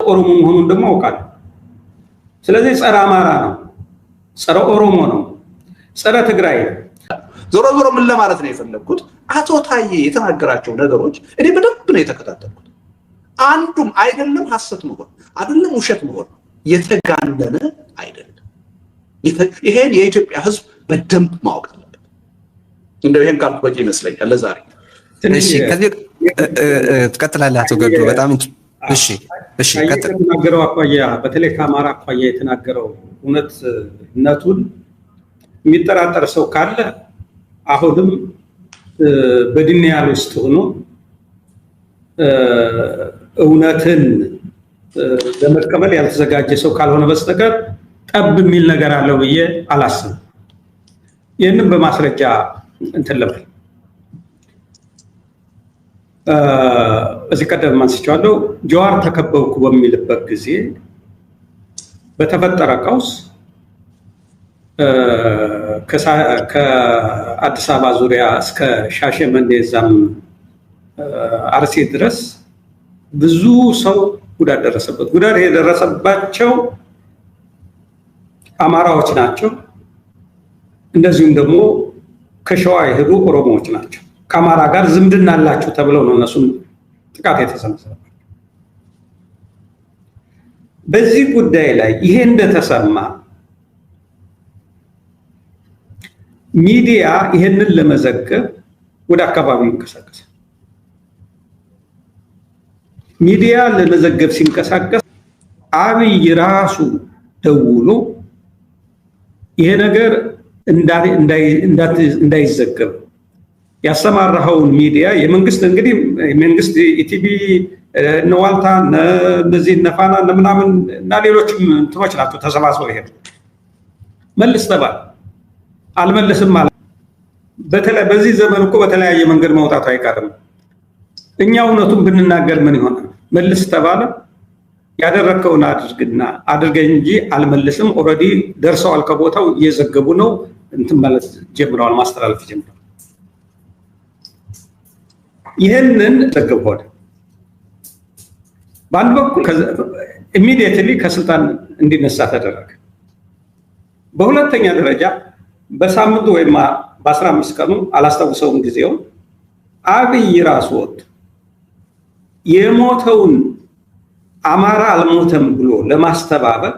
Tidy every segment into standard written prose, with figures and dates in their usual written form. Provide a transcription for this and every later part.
ኦሮሞ መሆኑን ደግሞ አውቃለሁ። ስለዚህ ጸረ አማራ ነው፣ ጸረ ኦሮሞ ነው፣ ጸረ ትግራይ ነው። ዞሮ ዞሮ ምን ለማለት ነው የፈለግኩት፣ አቶ ታዬ የተናገራቸው ነገሮች እኔ በደንብ ነው የተከታተልኩት። አንዱም አይደለም ሐሰት መሆን አይደለም ውሸት መሆን የተጋነነ አይደለም። ይሄን የኢትዮጵያ ሕዝብ በደንብ ማወቅ አለበት። እንደው ይሄን ካልኩ በቂ ይመስለኛል ለዛሬ። እሺ፣ ከዚህ ትቀጥላለህ አቶ ገዱ። በጣም እሺ፣ እሺ፣ ቀጥል። ከተናገረው አኳያ፣ በተለይ ከአማራ አኳያ የተናገረው እውነትነቱን የሚጠራጠር ሰው ካለ አሁንም በ denial ውስጥ ሆኖ እውነትን ለመቀበል ያልተዘጋጀ ሰው ካልሆነ በስተቀር ጠብ የሚል ነገር አለው ብዬ አላስብም። ይህንም በማስረጃ እንትን ልበል። እዚህ ቀደም አንስቼዋለሁ። ጀዋር ተከበብኩ በሚልበት ጊዜ በተፈጠረ ቀውስ ከአዲስ አበባ ዙሪያ እስከ ሻሸመኔ እዛም አርሲ ድረስ ብዙ ሰው ጉዳት ደረሰበት። ጉዳት የደረሰባቸው አማራዎች ናቸው። እንደዚሁም ደግሞ ከሸዋ የሄዱ ኦሮሞዎች ናቸው። ከአማራ ጋር ዝምድና አላቸው ተብለው ነው እነሱም ጥቃት የተሰነዘረባቸው። በዚህ ጉዳይ ላይ ይሄ እንደተሰማ ሚዲያ ይሄንን ለመዘገብ ወደ አካባቢው ይንቀሳቀሳል። ሚዲያ ለመዘገብ ሲንቀሳቀስ አብይ ራሱ ደውሎ ይሄ ነገር እንዳይዘገብ ያሰማራኸውን ሚዲያ፣ የመንግስት እንግዲህ መንግስት ኢቲቪ፣ እነ ዋልታ፣ እነዚህ እነ ፋና፣ እነ ምናምን እና ሌሎችም እንትኖች ናቸው ተሰባስበው ይሄዱ። መልስ ተባለ። አልመልስም አለ። በተለይ በዚህ ዘመን እኮ በተለያየ መንገድ መውጣቱ አይቀርም። እኛ እውነቱን ብንናገር ምን ይሆናል? መልስ ተባለ። ያደረግከውን አድርግና አድርገኝ እንጂ አልመልስም። Already ደርሰዋል፣ ከቦታው እየዘገቡ ነው። እንትን ማለት ጀምረዋል፣ ማስተላለፍ ጀምረዋል። ይህንን ዘግብ ሆነ። በአንድ በኩል immediately ከስልጣን እንዲነሳ ተደረገ። በሁለተኛ ደረጃ በሳምንቱ ወይም በ15 ቀኑ፣ አላስታውሰውም ጊዜው፣ አብይ ራሱ ወጥቶ የሞተውን አማራ አልሞተም ብሎ ለማስተባበል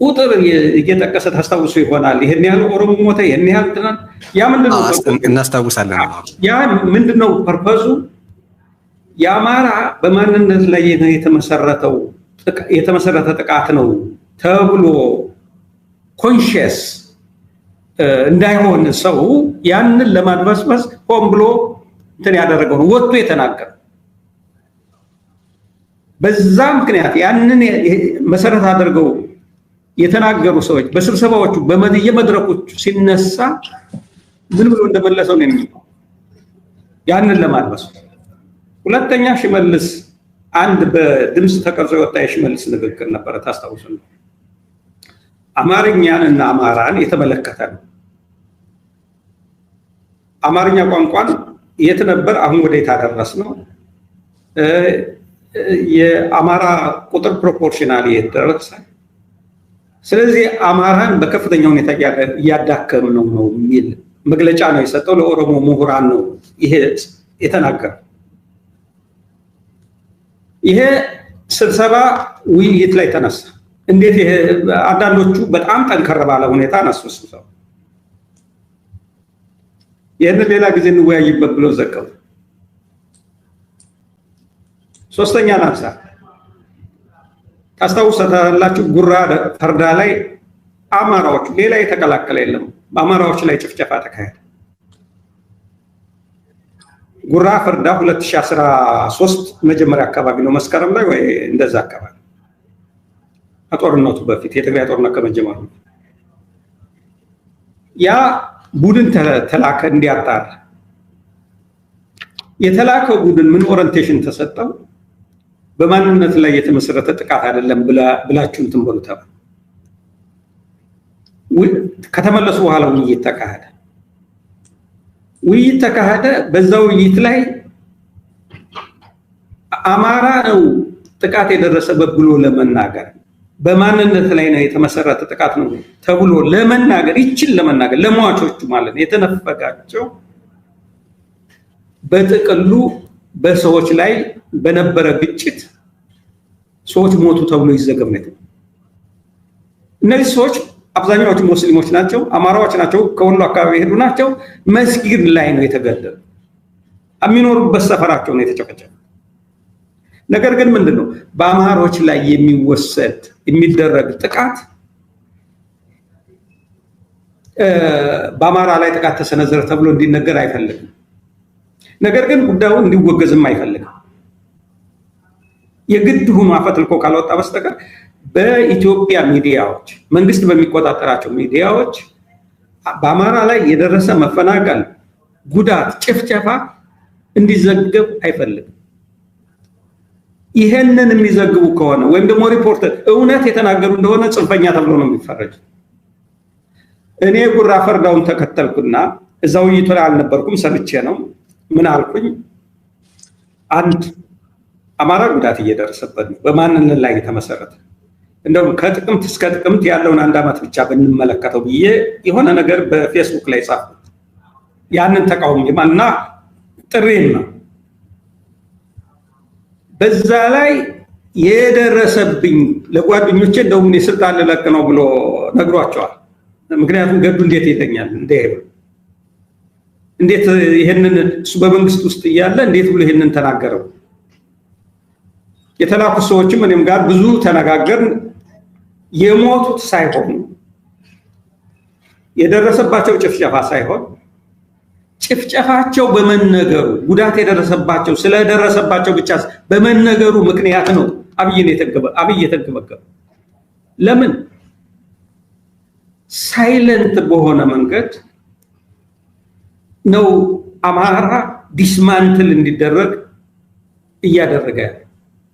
ቁጥር እየጠቀሰ፣ ታስታውሱ ይሆናል። ይሄን ያህል ኦሮሞ ሞተ፣ ይሄን ያህል ትናንት። ያ ምንድነው? እናስታውሳለን። ያ ምንድነው purpose ኡ? የአማራ በማንነት ላይ የተመሰረተ ጥቃት ነው ተብሎ conscious እንዳይሆን ሰው ያንን ለማድበስበስ ሆን ብሎ እንትን ያደረገው ነው ወጥቶ የተናገረው። በዛ ምክንያት ያንን መሰረት አድርገው የተናገሩ ሰዎች በስብሰባዎቹ በየመድረኮቹ ሲነሳ ምን ብሎ እንደመለሰው ነው የሚለው ያንን ለማድበስ። ሁለተኛ ሽመልስ፣ አንድ በድምፅ ተቀርጾ የወጣ የሽመልስ ንግግር ነበረ፣ ታስታውሱ ነው። አማርኛን እና አማራን የተመለከተ ነው። አማርኛ ቋንቋን የት ነበር፣ አሁን ወዴት አደረስ ነው። የአማራ ቁጥር proportional የት ደረሰ? ስለዚህ አማራን በከፍተኛ ሁኔታ እያዳከም ነው ነው የሚል መግለጫ ነው የሰጠው። ለኦሮሞ ምሁራን ነው ይሄ የተናገረው። ይሄ ስብሰባ ውይይት ላይ ተነሳ። እንዴት ይሄ አንዳንዶቹ በጣም ጠንከር ባለ ሁኔታ አነሱ ስብሰባ። ይህንን ሌላ ጊዜ እንወያይበት ብለው ዘገቡ። ሶስተኛ ላንሳ። ታስታውሳላችሁ፣ ጉራ ፈርዳ ላይ አማራዎች፣ ሌላ የተቀላቀለ የለም፣ በአማራዎች ላይ ጭፍጨፋ ተካሄደ። ጉራ ፈርዳ 2013 መጀመሪያ አካባቢ ነው፣ መስከረም ላይ ወይ እንደዛ አካባቢ፣ ከጦርነቱ በፊት፣ የትግራይ ጦርነት ከመጀመሩ። ያ ቡድን ተላከ እንዲያጣራ። የተላከው ቡድን ምን orientation ተሰጠው? በማንነት ላይ የተመሰረተ ጥቃት አይደለም ብላችሁ እንትን በሉ ተባለ። ከተመለሱ በኋላ ውይይት ተካሄደ። ውይይት ተካሄደ። በዛ ውይይት ላይ አማራ ነው ጥቃት የደረሰበት ብሎ ለመናገር፣ በማንነት ላይ ነው የተመሰረተ ጥቃት ነው ተብሎ ለመናገር፣ ይችን ለመናገር ለሟቾቹ ማለት ነው የተነፈጋቸው በጥቅሉ በሰዎች ላይ በነበረ ግጭት ሰዎች ሞቱ ተብሎ ይዘገብ ነው። እነዚህ ሰዎች አብዛኛዎቹ ሙስሊሞች ናቸው፣ አማራዎች ናቸው፣ ከወሎ አካባቢ የሄዱ ናቸው። መስጊድ ላይ ነው የተገደሉ። የሚኖሩበት ሰፈራቸው ነው የተጨፈጨፈ። ነገር ግን ምንድን ነው፣ በአማሮች ላይ የሚወሰድ የሚደረግ ጥቃት በአማራ ላይ ጥቃት ተሰነዘረ ተብሎ እንዲነገር አይፈልግም። ነገር ግን ጉዳዩ እንዲወገዝም አይፈልግም። የግድ ሆኖ አፈትልኮ ካልወጣ በስተቀር በኢትዮጵያ ሚዲያዎች፣ መንግስት በሚቆጣጠራቸው ሚዲያዎች በአማራ ላይ የደረሰ መፈናቀል፣ ጉዳት፣ ጭፍጨፋ እንዲዘገብ አይፈልግም። ይሄንን የሚዘግቡ ከሆነ ወይም ደግሞ ሪፖርተር እውነት የተናገሩ እንደሆነ ጽንፈኛ ተብሎ ነው የሚፈረጅ። እኔ ጉራ ፈርዳውን ተከተልኩና እዛ ውይይቱ ላይ አልነበርኩም፣ ሰምቼ ነው። ምን አልኩኝ? አንድ አማራ ጉዳት እየደረሰበት ነው በማንነት ላይ የተመሰረተ፣ እንደውም ከጥቅምት እስከ ጥቅምት ያለውን አንድ ዓመት ብቻ ብንመለከተው ብዬ የሆነ ነገር በፌስቡክ ላይ ጻፍኩት። ያንን ተቃውሞ እና ጥሪም ነው። በዛ ላይ የደረሰብኝ ለጓደኞቼ እንደውም እኔ ስልጣን ልለቅ ነው ብሎ ነግሯቸዋል። ምክንያቱም ገዱ እንዴት ይለኛል እንደ እንዴት ይሄንን እሱ በመንግስት ውስጥ እያለ እንዴት ብሎ ይሄንን ተናገረው? የተላኩ ሰዎችም እኔም ጋር ብዙ ተነጋገርን። የሞቱት ሳይሆኑ፣ የደረሰባቸው ጭፍጨፋ ሳይሆን፣ ጭፍጨፋቸው በመነገሩ፣ ጉዳት የደረሰባቸው ስለደረሰባቸው ብቻ በመነገሩ ምክንያት ነው አብይን አብይ የተንገበገበ። ለምን silent በሆነ መንገድ ነው አማራ dismantle እንዲደረግ እያደረገ ያለ?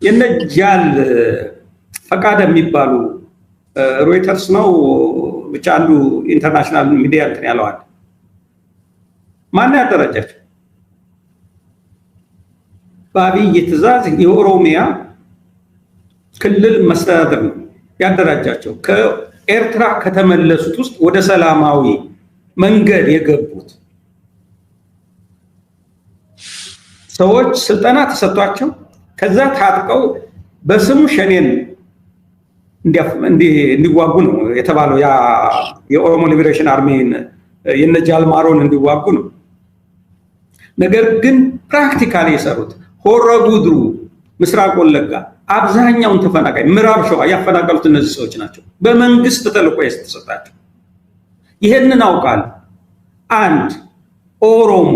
የነ ጃል ፈቃደ የሚባሉ ሮይተርስ ነው ብቻ አንዱ international ሚዲያ እንትን ያለዋል። ማን ያደራጃቸው? በአብይ ትዕዛዝ የኦሮሚያ ክልል መስተዳድር ነው ያደራጃቸው። ከኤርትራ ከተመለሱት ውስጥ ወደ ሰላማዊ መንገድ የገቡት ሰዎች ስልጠና ተሰጥቷቸው ከዛ ታጥቀው በስሙ ሸኔን እንዲዋጉ ነው የተባለው። ያ የኦሮሞ Liberation Army ን የነ ጃልማሮን እንዲዋጉ ነው። ነገር ግን practically የሰሩት ሆሮ ጉድሩ፣ ምስራቅ ወለጋ አብዛኛውን ተፈናቃይ፣ ምዕራብ ሸዋ ያፈናቀሉት እነዚህ ሰዎች ናቸው። በመንግስት ተልዕኮ የተሰጣቸው ይሄንን አውቃለሁ። አንድ ኦሮሞ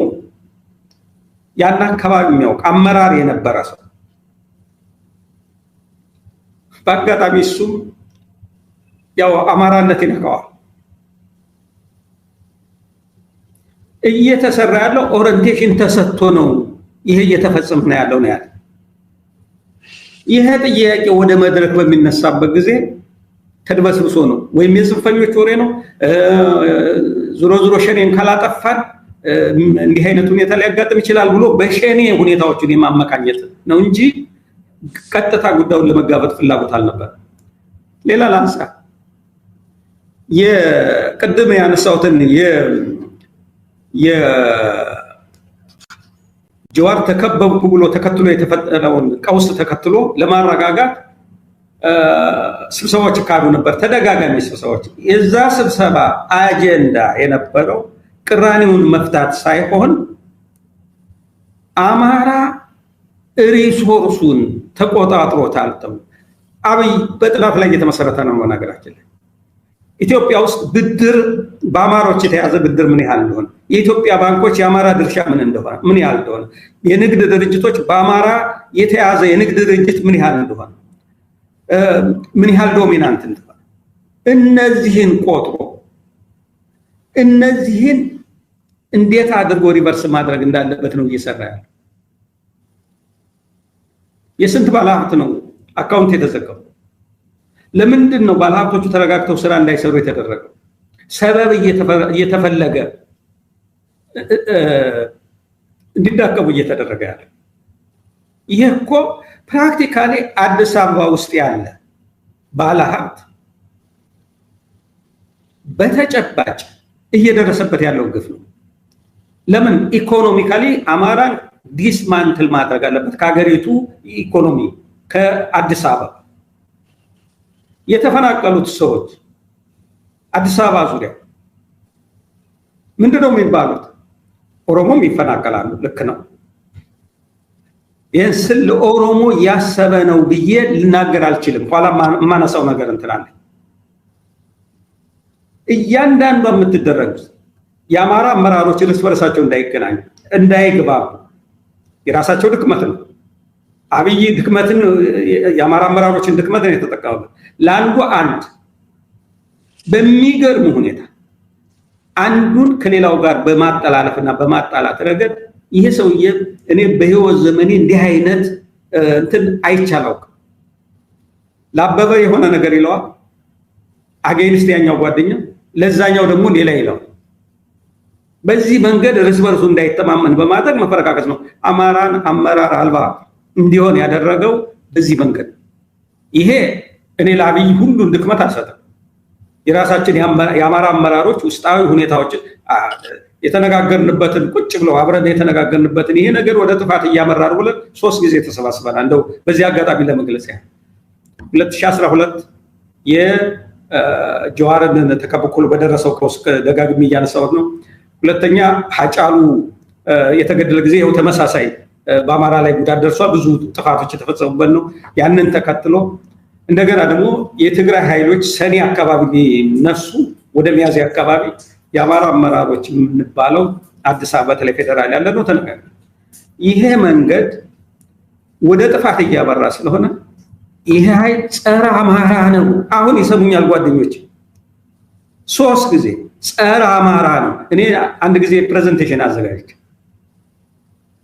ያን አካባቢ የሚያውቅ አመራር የነበረ ሰው በአጋጣሚ እሱም ያው አማራነት ይነካዋል። እየተሰራ ያለው orientation ተሰጥቶ ነው ይሄ እየተፈጸመ ነው ያለው ነው ያለ። ይሄ ጥያቄ ወደ መድረክ በሚነሳበት ጊዜ ተድበስብሶ ነው ወይም የጽንፈኞች ወሬ ነው፣ ዞሮ ዞሮ ሸኔን ካላጠፋን እንዲህ አይነት ሁኔታ ሊያጋጥም ይችላል ብሎ በሸኔ ሁኔታዎችን የማመካኘት ነው እንጂ ቀጥታ ጉዳዩን ለመጋፈጥ ፍላጎት አልነበር። ሌላ ላንሳ። የቅድም ያነሳሁትን የጀዋር ተከበብኩ ብሎ ተከትሎ የተፈጠረውን ቀውስ ተከትሎ ለማረጋጋት ስብሰባዎች ይካሄዱ ነበር፣ ተደጋጋሚ ስብሰባዎች። የዛ ስብሰባ አጀንዳ የነበረው ቅራኔውን መፍታት ሳይሆን አማራ resource ኡን ተቆጣጥሮታል ተብሎ አብይ በጥናት ላይ እየተመሰረተ ነው። በነገራችን ላይ ኢትዮጵያ ውስጥ ብድር በአማሮች የተያዘ ብድር ምን ያህል እንደሆነ፣ የኢትዮጵያ ባንኮች የአማራ ድርሻ ምን እንደሆነ ምን ያህል እንደሆነ፣ የንግድ ድርጅቶች በአማራ የተያዘ የንግድ ድርጅት ምን ያህል እንደሆነ፣ ምን ያህል dominant እንደሆነ እነዚህን ቆጥሮ እነዚህን እንዴት አድርጎ reverse ማድረግ እንዳለበት ነው እየሰራ ያለው። የስንት ባለሀብት ነው account የተዘጋው? ለምንድን ነው ባለሀብቶቹ ተረጋግተው ስራ እንዳይሰሩ የተደረገው? ሰበብ እየተፈለገ እንዲዳከሙ እየተደረገ ያለ። ይህ እኮ practically አዲስ አበባ ውስጥ ያለ ባለሀብት በተጨባጭ እየደረሰበት ያለው ግፍ ነው። ለምን economically አማራን dismantle ማድረግ አለበት ከሀገሪቱ ኢኮኖሚ ከአዲስ አበባ የተፈናቀሉት ሰዎች አዲስ አበባ ዙሪያ ምንድነው የሚባሉት? ኦሮሞም ይፈናቀላሉ። ልክ ነው። ይህን ስል ለኦሮሞ ያሰበ ነው ብዬ ልናገር አልችልም። ኋላ የማነሳው ነገር እንትን አለ። እያንዳንዷ የምትደረጉት የአማራ አመራሮች እርስ በርሳቸው እንዳይገናኙ እንዳይግባቡ የራሳቸው ድክመት ነው። አብይ ድክመትን የአማራ አመራሮችን ድክመት ነው የተጠቀመበት። ለአንዱ አንድ በሚገርም ሁኔታ አንዱን ከሌላው ጋር በማጠላለፍና በማጣላት ረገድ ይሄ ሰውዬ እኔ በህይወት ዘመኔ እንዲህ አይነት እንትን አይቻላውቅም። ለአበበ የሆነ ነገር ይለዋል፣ against ያኛው ጓደኛ፣ ለዛኛው ደግሞ ሌላ ይለዋል። በዚህ መንገድ እርስ በርሱ እንዳይተማመን በማድረግ መፈረካከስ ነው አማራን አመራር አልባ እንዲሆን ያደረገው በዚህ መንገድ። ይሄ እኔ ለአብይ ሁሉን ድክመት አልሰጥም። የራሳችን የአማራ አመራሮች ውስጣዊ ሁኔታዎችን የተነጋገርንበትን ቁጭ ብለው አብረን የተነጋገርንበትን ይሄ ነገር ወደ ጥፋት እያመራር ብለን 3 ጊዜ ተሰባስበናል። እንደው በዚህ አጋጣሚ ለመግለጽ ያህል 2012 የጀዋርን ተከብኩል በደረሰው ቀውስ ደጋግሜ እያነሳሁት ነው። ሁለተኛ ሀጫሉ የተገደለ ጊዜ ይኸው ተመሳሳይ በአማራ ላይ ጉዳት ደርሷል። ብዙ ጥፋቶች የተፈጸሙበት ነው። ያንን ተከትሎ እንደገና ደግሞ የትግራይ ኃይሎች ሰኔ አካባቢ ነሱ ወደ ሚያዝያ አካባቢ የአማራ አመራሮች የምንባለው አዲስ አበባ በተለይ ፌደራል ያለ ነው ተነጋግረን ይሄ መንገድ ወደ ጥፋት እያበራ ስለሆነ ይሄ ኃይል ጸረ አማራ ነው። አሁን ይሰሙኛል ጓደኞች፣ 3 ጊዜ ጸረ አማራ ነው። እኔ አንድ ጊዜ presentation አዘጋጅቼ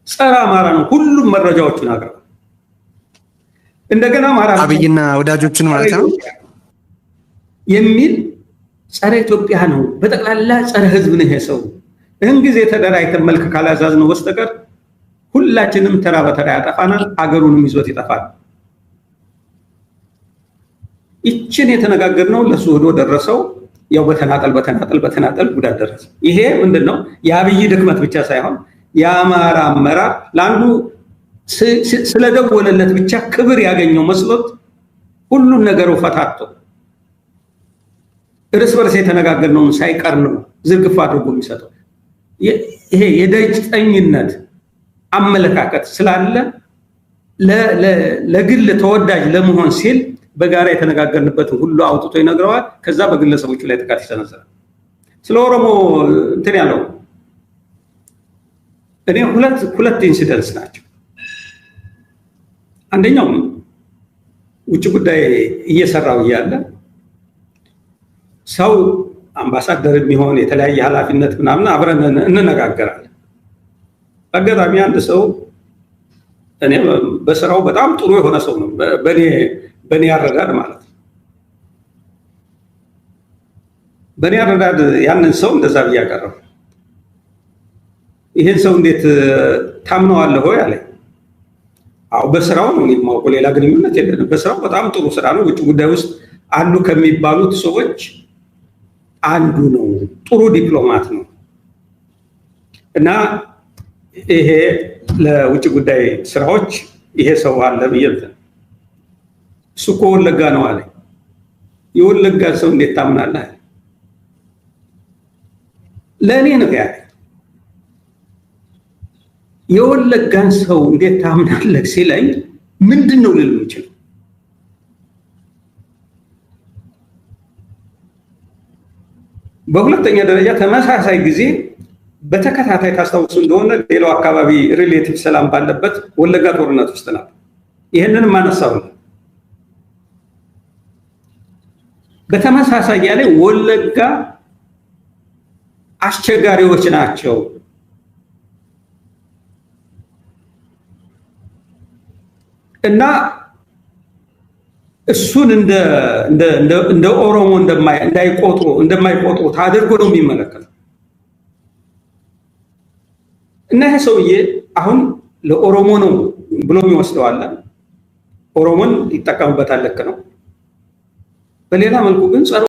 ጸረ አማራ ነው ሁሉም መረጃዎቹን አቅርበው እንደገና አማራ አብይና ወዳጆችን ማለት ነው የሚል ጸረ ኢትዮጵያ ነው፣ በጠቅላላ ጸረ ህዝብ ነው ይሄ ሰው። ይህን ጊዜ ተደራጅተን መልክ ካላዛዝነው በስተቀር ሁላችንም ተራ በተራ ያጠፋናል፣ አገሩንም ይዞት ይጠፋል። ይችን የተነጋገርነው ለሱ ሄዶ ደረሰው። ያው በተናጠል በተናጠል በተናጠል ጉዳት ደረሰ። ይሄ ምንድነው የአብይ ድክመት ብቻ ሳይሆን የአማራ አመራር ለአንዱ ስለደወለለት ብቻ ክብር ያገኘው መስሎት ሁሉን ነገሩ ፈታቶ እርስ በርስ የተነጋገርነውን ሳይቀር ነው ዝርግፍ አድርጎ የሚሰጠው። ይሄ የደጅጠኝነት አመለካከት ስላለ ለግል ተወዳጅ ለመሆን ሲል በጋራ የተነጋገርንበትን ሁሉ አውጥቶ ይነግረዋል። ከዛ በግለሰቦቹ ላይ ጥቃት ይሰነዝራል። ስለ ኦሮሞ እንትን ያለው እኔ ሁለት incidents ናቸው። አንደኛው ውጭ ጉዳይ እየሰራው እያለ ሰው አምባሳደር የሚሆን የተለያየ ኃላፊነት ምናምን አብረን እንነጋገራለን። በአጋጣሚ አንድ ሰው እኔ በስራው በጣም ጥሩ የሆነ ሰው ነው በኔ አረዳድ ማለት ነው። በኔ አረዳድ ያንን ሰው እንደዛ ብዬ አቀረብኩ። ይሄን ሰው እንዴት ታምነዋለህ ወይ አለኝ። አዎ በስራው ነው እኔ የማውቀው፣ ሌላ ግንኙነት የለንም። በስራው በጣም ጥሩ ስራ ነው። ውጭ ጉዳይ ውስጥ አሉ ከሚባሉት ሰዎች አንዱ ነው። ጥሩ ዲፕሎማት ነው። እና ይሄ ለውጭ ጉዳይ ስራዎች ይሄ ሰው አለ ብዬ እንትን እሱ እኮ ወለጋ ነው አለኝ። የወለጋ ሰው እንዴት ታምናለህ? ለእኔ ነው ያለኝ። የወለጋን ሰው እንዴት ታምናለህ ሲለኝ ምንድነው ልል የምችለው? በሁለተኛ ደረጃ ተመሳሳይ ጊዜ በተከታታይ ታስታውሱ እንደሆነ ሌላው አካባቢ relative ሰላም ባለበት ወለጋ ጦርነት ውስጥ ነበር። ይሄንንም አነሳው። በተመሳሳይ ያለ ወለጋ አስቸጋሪዎች ናቸው። እና እሱን እንደ እንደ እንደ ኦሮሞ እንደማይቆጥሩ ታደርጎ ነው የሚመለከተው። እና ይሄ ሰውዬ አሁን ለኦሮሞ ነው ብሎ የሚወስደው አለ። ኦሮሞን ይጠቀምበታል። ልክ ነው። በሌላ መልኩ ግን ጸረ